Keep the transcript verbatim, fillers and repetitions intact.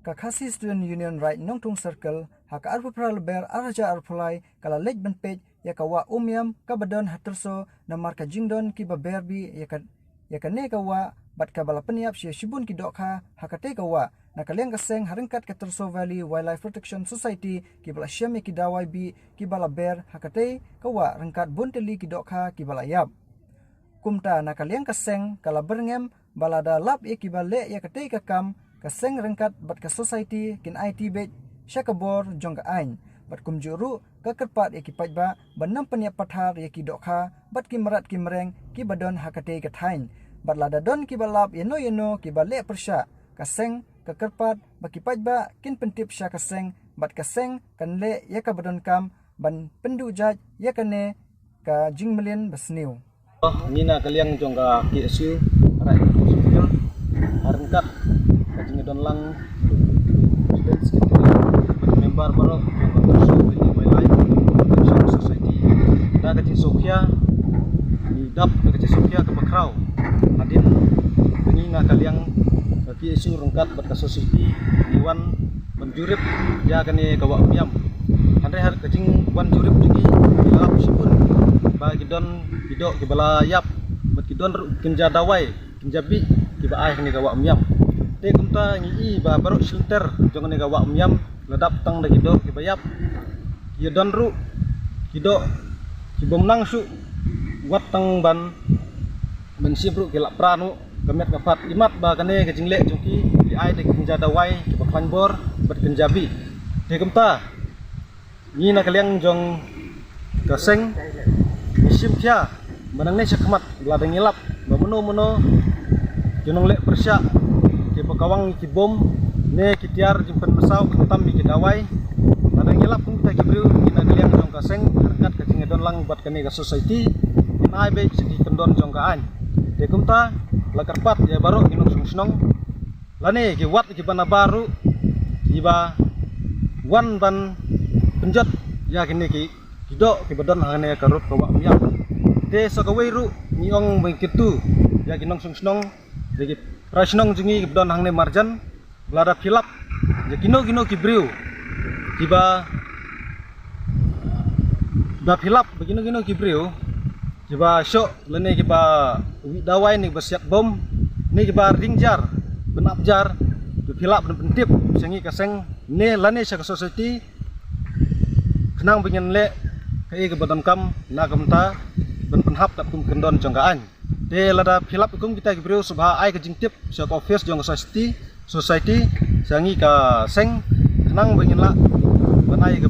Ka Khasi Student Union Raid Nongtung Circle, ha ka arphew phra Lber arhajar arphew lai, ka la leit ban peit ïa ka wah Umiam kaba don ha Tyrso, namar ka jingdon kiba ber bih ïa ka, ïa kane ka wah, bad kaba la pynïap sha shibun ki dohkha ha katei ka wah. Na ka liang ka seng, ha ryngkat ka Tyrso Valley Wildlife Protection Society, kiba la shem ïa ki dawai bih kiba la ber ha katei ka wah, ryngkat bun tylli ki dohkha kiba la ïap. Kumta na ka liang ka seng, ka la byrngem ba lada lap ïa kiba leh ïa katei ka kam, ka seng ryngkat bad ka society kin aiti beit sha ka bor jong ka aiñ. Bad kumjuh ruh ka kyrpad ïa ki paidbah ban nym pynïap pathar ïa ki dohkha bad ki mrad ki mreng kiba don ha katei ka thaiñ. Bad lada don kiba lap ïano ïano kiba leh pyrshah, ka seng ka kyrpad ba ki paidbah kin pyntip sha ka seng, bad ka seng kan leh ïa kaba donkam ban pynduh jait ïa kane ka jingmlien basniew. Ngi na ka liang jong ka K S U, Raid Nongtung Circle, ha ryngkat ka jingdon lang President Secretary bad member baroh jong ka Tyrso Valley Wildlife Protection Society, da ka jingsngewkhia, ngi dap da ka jingsngewkhia kaba khraw. Hadien ngi na ka liang ka K S U ryngkat bad ka society, ngi wan ban jurip ïa kane ka wah Umiam. Hynrei ha ka jingwan jurip jong ngi, ngi la lap shibun ba ki don ki doh kiba la ïap, bad ki don ruh ki kynja dawai, kynja bih kiba ai ha kane ka wah Umiam. Te kumta ngi i ba baroh shilynter jong kane ka wah Umiam la dap tang da ki doh kiba ïap. Ki don ruh ki doh ki bym nang shuh wat tang ban ban shim ruh ki la pra noh ka met ka phad, imat ba kane ka jingleh jong ki, ki ai da ki kynja dawai kiba khlaiñ bor bad kynja bih. Te kumta ngi na ka liang jong ka seng, ngi shim khia ba nangne shakhmat, lada ngi lap ba mano mano ki nongleh pyrshah kiba kawang ïa ki bom ne ki tiar jingpynmynsaw khamtam ïa ki dawai, lada ngi lap kum kita ki briew, ngi na ka liang jong ka seng, ha ryngkat ka jingdon lang bad kane ka society, kin ai beit sha ki kyndon jong ka aiñ. Te kumta la kyrpad ïa baroh ki nongshong shnong lane ki wat kiba nabar ruh, kiba wan ban pynjot ïa kine ki, ki doh kiba don hangne ka rud ka wah Umiam. Te sa kawei ruh ngi ong ba ngi kyntu ïa ki nongshong shnong, ïa ki para shnong jong ngi kiba don hangne marjan, lada phi lap ïa kino kino ki briew kiba, ba phi lap ba kino kino ki briew kiba shoh lane kiba wih dawai ne kiba siat bom ne kiba ring jar, ban ap jar, ba phi lap ban pyntip sha ngi ka seng ne lane sha ka society, khnang ba ngin leh kaei kaba donkam na ka bynta ban pynhap katkum kyndon jong ka aiñ. Te lada phi lap kum kita ki briew, sngewbha ai ka jingtip sha ka office jong ka society, society, sha ngi ka seng, khnang ba ngin lah ban ai ka